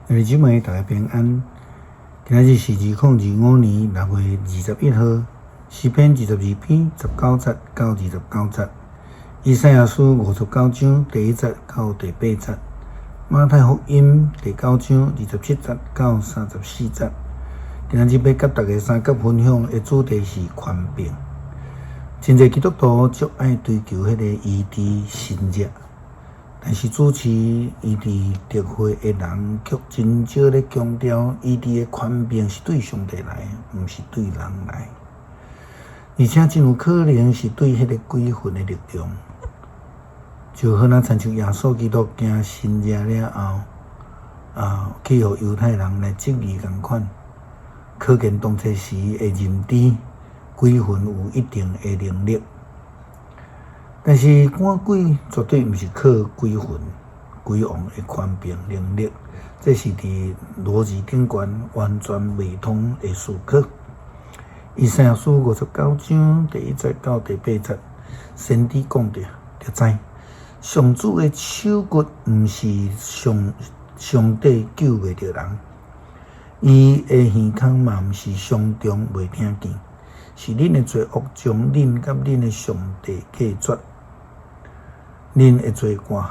兄弟姊妹，大家平安。今仔日是2025年6月21號，詩篇22篇19節到29節，以賽亞書59章第1節到第8節，馬太福音第九章27節到34節。今仔日欲佮大家相佮分享的主題是權柄。真濟基督徒足愛追求彼個醫治神蹟。但是主持醫治特會的人，卻真少咧強調醫治的權柄是對上帝來，毋是對人來。而且真有可能是對彼个鬼魂的力量。就好若親像耶穌基督行神蹟了後，去予猶太人來質疑仝款，可見當初時的認知，鬼魂有一定的能力。但是趕鬼絕對毋是靠鬼魂、鬼王的權柄能力，這是佇邏輯頂懸完全袂通的思考。以賽亞書59章第1節到第8節，先知講著，就知上主的手骨毋是上上帝救袂著人，伊的耳孔嘛毋是傷重袂聽見，是恁的罪惡將恁佮恁的上帝隔絕。恁的罪過，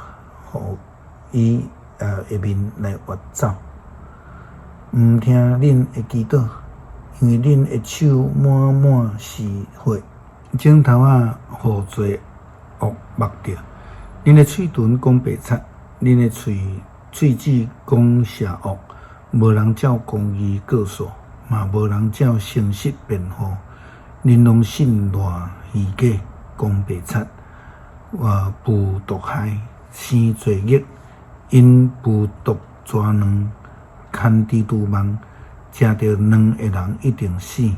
予伊的面來越走，毋聽恁的祈禱，因為恁的手滿滿是血，指頭仔予罪惡縛著，恁的喙唇講白賊，恁的喙喙舌講邪惡，無人照公義告訴，嘛無人照誠實辯護，恁攏信賴虛假，講白賊。布毒害，生罪孽，𪜶孵毒蛇卵，牽蜘蛛網，食著卵的人一定死，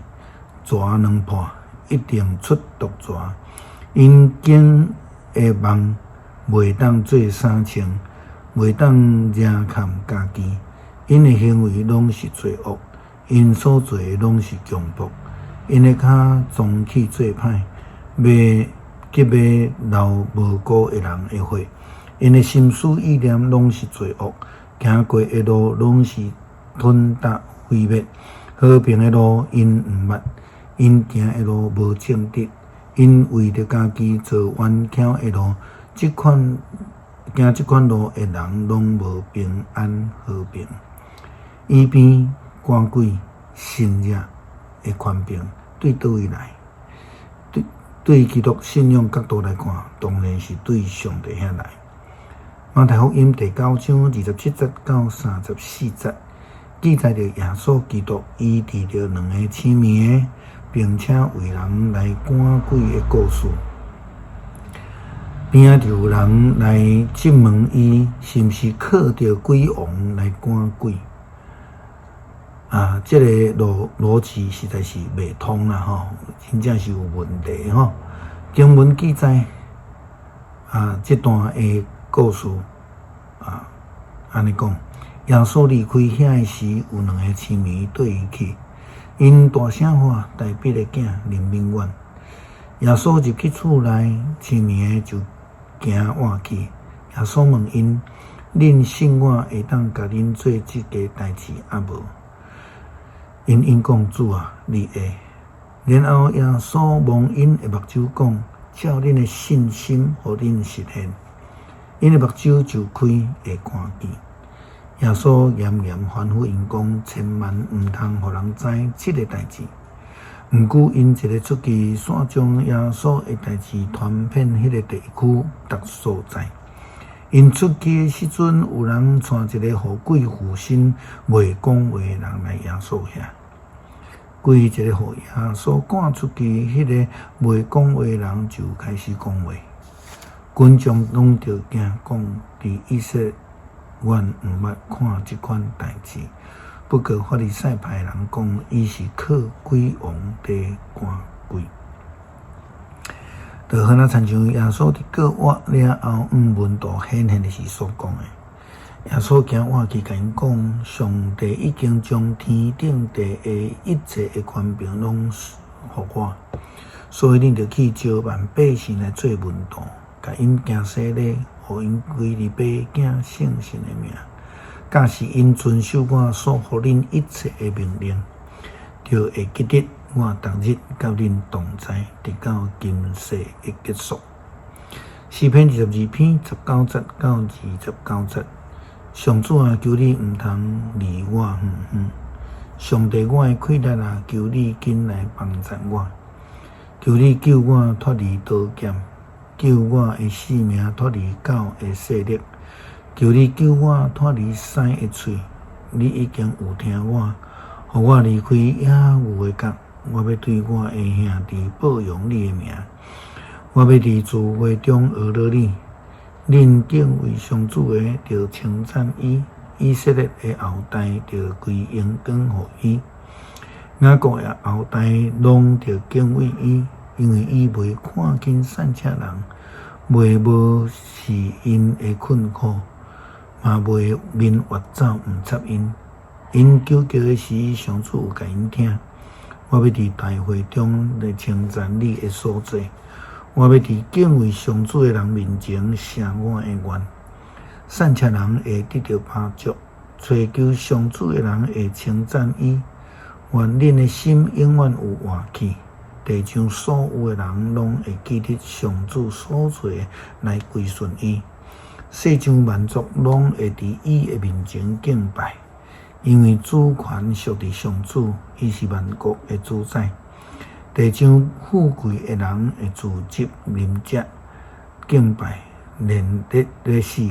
蛇卵破，一定出毒蛇。𪜶經的網袂當做衫穿，袂當遮蓋家己。𪜶的行為攏是罪惡，𪜶所做的攏是強暴，𪜶的跤總去做歹，欲急欲流無辜的人的血，𪜶的心思意念攏是罪惡，行過的路攏是吞踏毀滅，和平的路𪜶毋捌，𪜶行的路無正直，𪜶為著家己做彎曲的路，這款行這款路的人攏無平安和平。醫病趕鬼神蹟的權柄對佗位來？對基督信仰角度來看，當然是對上帝遐來。馬太福音第九章27節到34節，記載著耶穌基督醫治著兩个痴迷的，並且為人來趕鬼的故事。邊仔就有人來質問伊，是毋是靠著鬼王來趕鬼？這个邏輯實在是袂通啦吼，真正是有問題吼。經文記載這段的故事按呢講，耶穌離開遐的時，有兩个痴迷綴伊去，𪜶大聲喊大衛的囝憐憫阮。耶穌入去厝內，痴迷的就驚倚去。耶穌問𪜶：恁信我會當共恁做這个代誌抑無？𪜶應講：主啊，你會。然後耶穌摸𪜶的目睭講：照恁的信心，予恁實現。𪜶的目睭就開，會看見。耶穌嚴嚴吩咐𪜶講：千萬毋通予人知這个代誌。毋過𪜶一个出去，煞將耶穌的代誌傳遍彼个地區逐所在。𪜶出去的時陣，有人帶一个予鬼附身、袂講話的人來耶穌遐。鬼一个予耶穌趕出去，彼个袂講話的人就開始講話。群眾攏著驚，講佇以色列阮毋捌看這款代誌。不過法利賽派人講，伊是靠鬼王佇趕鬼。就好若親像耶穌佇過活了後，向門徒顯現的時所講的。耶穌行倚去，共𪜶講：上帝已經將天頂地下一切的權柄攏予我，所以恁著去招萬百姓來做門徒，共𪜶行洗禮，予𪜶歸入父、囝、聖神的名，假使𪜶遵守我所予恁一切的命令，就會記得我逐日佮恁同在，直到今世的結束。詩篇22篇19節到29節。上主啊，求你毋通離我遠遠。上帝，我的氣力啊，求你緊來幫贊我。求你救我脫離刀劍，救我的性命脫離狗的勢力。求你救我脫離獅的喙。你已經有聽我，予我離開野牛的角。我欲對我的兄弟報揚你的名。我欲佇聚會中呵咾你。恁敬畏上主的，著稱讚伊；以色列的後代，著歸榮光予伊。雅各的後代攏著敬畏伊，因為伊袂看輕散赤人，袂無視𪜶的困苦，嘛袂面越走毋插𪜶。𪜶求告的時，上主有共𪜶聽。我欲佇大會中來稱讚你的所做。我欲佇敬畏上主的人面前謝我的願。散赤人會得著飽足，揣求上主的人會稱讚伊。願恁的心永遠有活氣，地上所有的人攏會記得上主所做的來歸順伊。世上萬族攏會佇伊的面前敬拜，因為主權屬佇上主，伊是萬國的主宰。地上富貴的人會聚集啉食敬拜，連得欲死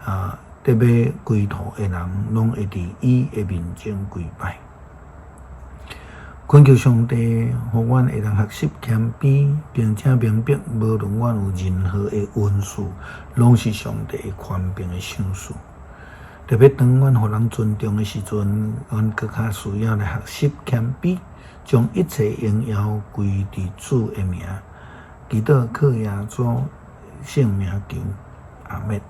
啊，得欲歸途的人，攏會佇伊的面前跪拜。懇求上帝，予阮會當學習謙卑，並且明白，無論阮有任何的恩賜，攏是上帝的權柄的賞賜。特別當阮予人尊重的時陣，阮閣較需要來學習謙卑，將一切榮耀歸佇主的名。祈禱靠耶穌聖名求，阿們。